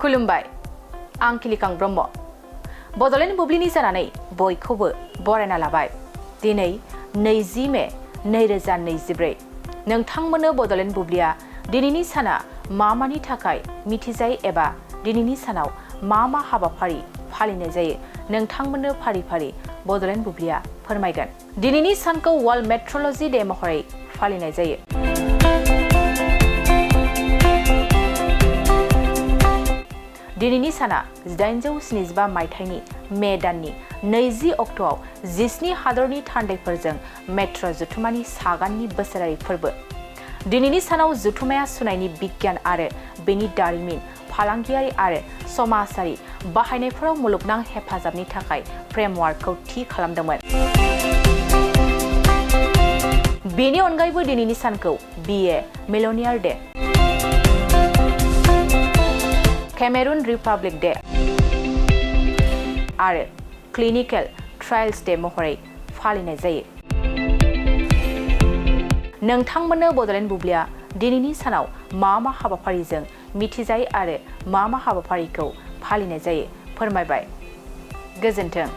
खुलुमबाय आं किलिकां ब्रह्म बड'लेण्ड बुब्लिनि जानानै बयखौबो बरायना लाबाय दिनै 20 मे 2024 नोंथांमोननो बड'लेण्ड बुब्लिया दिनैनि साना मानि थाखाय मिथिजायो एबा दिनैनि सानाव मा हाबाफारि फालिनाय जायो नोंथांमोननो फारि फारि बड'लेण्ड बुब्लिया फोरमायगोन दिनैनि सानखौ वर्ल्ड मेट्रल'जि डे महरै फालिनाय जायो दिनैनि साना 1875 मायथाइनि मे दाननि 20 अक्ट'आव 17 हादरनि थान्दैफोरजों मेट्र' जथुम्मानि सागाननि बोसोरारि फोरबो दिनैनि सानाव जथुम्माया सुनायनि बिगियान आरो बेनि दारिमिन फालांगियारि आरो समाजारि बाहायनायफोराव मुलुगनां हेफाजाबनि थाखाय फ्रेमवार्कखौ थि खालामदोंमोन बेनि अनगायैबो दिनैनि सानखौ बीए मिलियनियार डे केमेरुन रिपाब्लिक डे आरो क्लिनिकेल ट्रायल्स डे महरै फालिनाय जायो नोंथांमोननो बड'लेण्ड बुब्लिया दिनैनि सानाव मा हाबाफारिजों मिथिजायो आरो मा हाबाफारिखौ फालिनाय जायो फोरमायबाय गोजोन्थों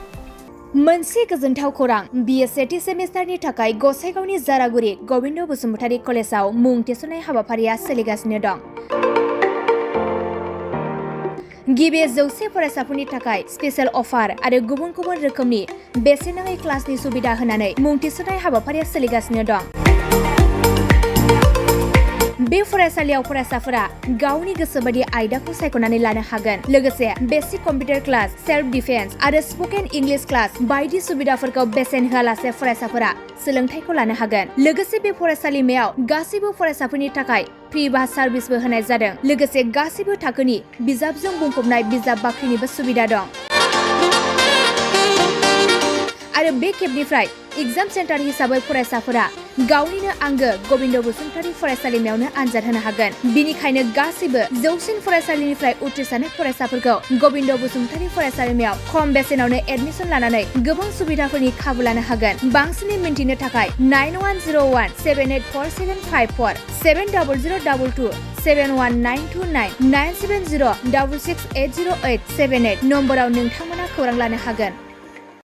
मोनसे गोजोनथाव खौरां बीए सेथि सेमिस्टारनि थाखाय गसाइगावनि जारागुरि गबिन्द बसुमतारी कलेजाव मुं थिसननाय हाबाफारिया सोलिगासिनो दं गिबि 100 फरायसाफोरनि थाखाय स्पेशल अफार आरो गुबुन गुबुन रोखोमनि बेसेन नाङै क्लासनि सुबिदा होनानै मुं थिसननाय हाबाफारिया सोलिगासिनो दं बे फरायसालियाव फरायसाफोरा गावनि गोसोबायदि आयदाखौ सायख'नानै लानो हागोन लोगोसे basic computer class self defence आरो स्पकेन इंलिश क्लास बायदि सुबिदाफोरखौ बेसेन होआलासे फरायसाफोरा सोलोंथायखौ लानो हागोन लोगोसे बे फरायसालिमायाव गासैबो फरायसाफोरनि थाखाय फ्रि बास सार्भिसबो होनाय जादों लोगोसे गासैबो थाखोनि बिजाबजों बुंफबनाय बिजाब बाख्रिनिबो सुबिदा दं आरो बे खेबनिफ्राय एग्जाम सेन्टार हिसाबै फरायसाफोरा गावनिनो आंगो गबिन्द बसुमतारी फरायसालिमायावनो आनजाद होनो हागोन बिनिखायनो गासैबो जौसिन फरायसालिनिफ्राय उथ्रिसारनाय फरायसाफोरखौ गबिन्द बसुमतारी फरायसालिमायाव खम बेसेनावनो एडमिसन लानानै गोबां सुबिदाफोरनि खाबु लानो हागोन बांसिनै मिन्थिनो थाखाय 9101784754 700022 71929 97066808878 नम्बराव नोंथांमोना खौरां लानो हागोन